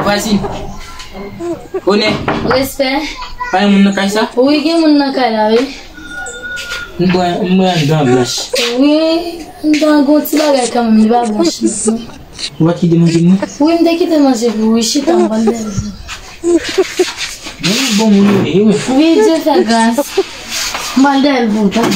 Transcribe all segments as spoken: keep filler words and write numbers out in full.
Fasil. Onè. Respè. Pa gen moun nan kay sa? Wi, gen moun nan kay la, wi. M pran, m pran anndan blanch. Wi, anndan gon ti bagay kanmenm, li pa blanch non. Ou pa t kite manje m nan? Wi, m te kite manje pou ou, wi, chita, m pral dèyè l. Bon, bon moun ou ye, wi. Wi, Dye fè gras. M pral dèyè l pou ou, tann.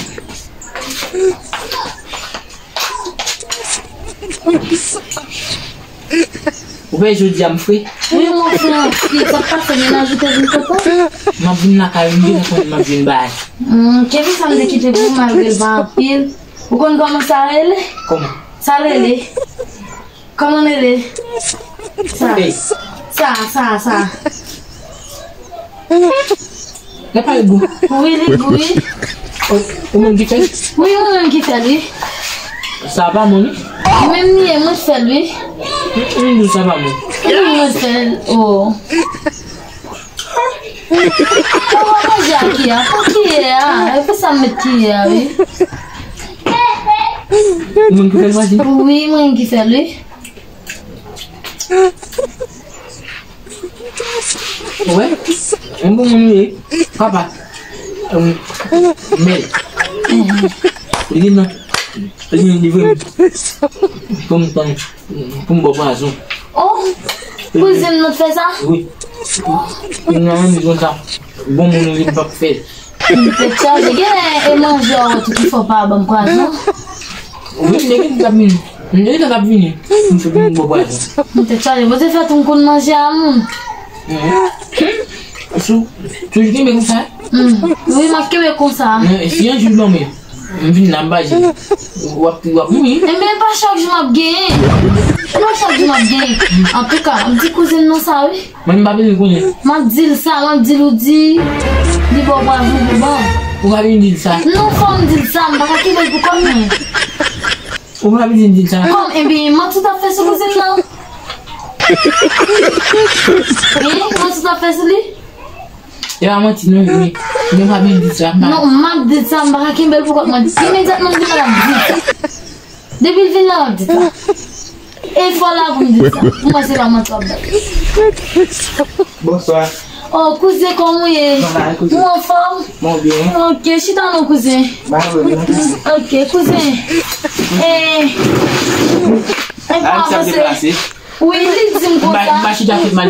Ou wè jodi a m fre? Wi, mwen fre anpil. Sa k pase, mennaj ou te vin kote w? M ap vin lakay ou, m gentan konnen m ap vin bay. Hmm, kenbe sa m te kite pou ou, malgre l pa anpil. Ou konn kòman sa rele? Kòman? Sa rele? Kòman rele? Sa. Sa, sa, sa. Lè pa l gou. Wi, li gou, wi. Ou, ou menm ki fè l? Wi, ou menm ki fè l, wi. Sa pa mwen, wi. Menm li ye, mwen fè l, wi. M, m di w sa pa mwen. Wi, mwen fè l. Oh. Ou pa manje ak kiyè a? Pran kiyè a. E pou sa m met kiyè a, wi. Ou menm ki fè l, Francine? Wi, mwen ki fè l, wi. Ou wè? Yon bon moun ou ye. Papa. Em, men. Li di non. Li di non, li vre. Pou m tann, pou m bò pwazon. Oh, kouzin nou fè sa? Wi. Li nan yon mizon sa. Bon moun ou ye, m p ap fè l. Tèt chaje, genlè e manje a ou tou ki fè w pa ban m pwazon. Wi, m te gentan t ap vini. M te gentan t ap vini. M te vin bò pwazon. Tèt chaje, poze fè tou m konn manje a moun. Mhm. Sou, toujou kenbe konsa? Mm. Wi, m ap kenbe konsa. Non, si yon jou l ban mwen, m vin la, m pa jwenn. W ap, w ap mouri. Enben, pa chak jou m ap genyen. E pa chak jou m ap genyen. Antouka, m di kouzin nan sa, wi. Mwen, m pa bezwen konnen. M ap di l sa, m ap di l ou di, li ba w pwazon pou ban. Ou pa vin di l sa. Non, fò m di l sa, m pa ka kenbe l pou kont mwen. Ou pa vin di l sa. Kòm, ebyen, manti w t ap fè sou kouzin nan. Hein, manti w t ap fè sou li? E pa manti, non, men, men ou pa vin di l sa, m pa. Non, m ap di l sa, m pa ka kenbe l pou kont mwen. Imedyatman m vin la, m ap di l sa. Depi l vin la, m ap di l sa. E fò la pou m di l sa. Pou mwen, se pa manti w ap bay. Bonswa. Oh, kouzen, kòman w ye? Mwen la, kouzen. Ou anfòm? Mwen byen. Ok, chita non, kouzen. Ba, mwen byen. Ok, kouzen. Eh, an nou avanse. Wi, li di m konsa.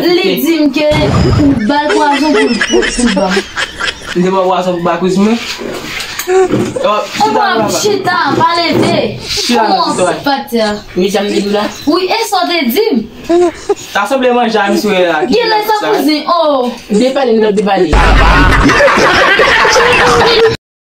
Li di m ke ou ba l pwazon pou, pou, pou l ban m. M te ba w pwazon pou ba kouzin mwen? Ou pa chita, pa leve. Chita la, chita la. Kòman, patè? Wi, sa m te di w la. Wi, e sa w te di m? Ta sanble manje a misye la. Genlè sa kouzin, oh. Depale, nou depale.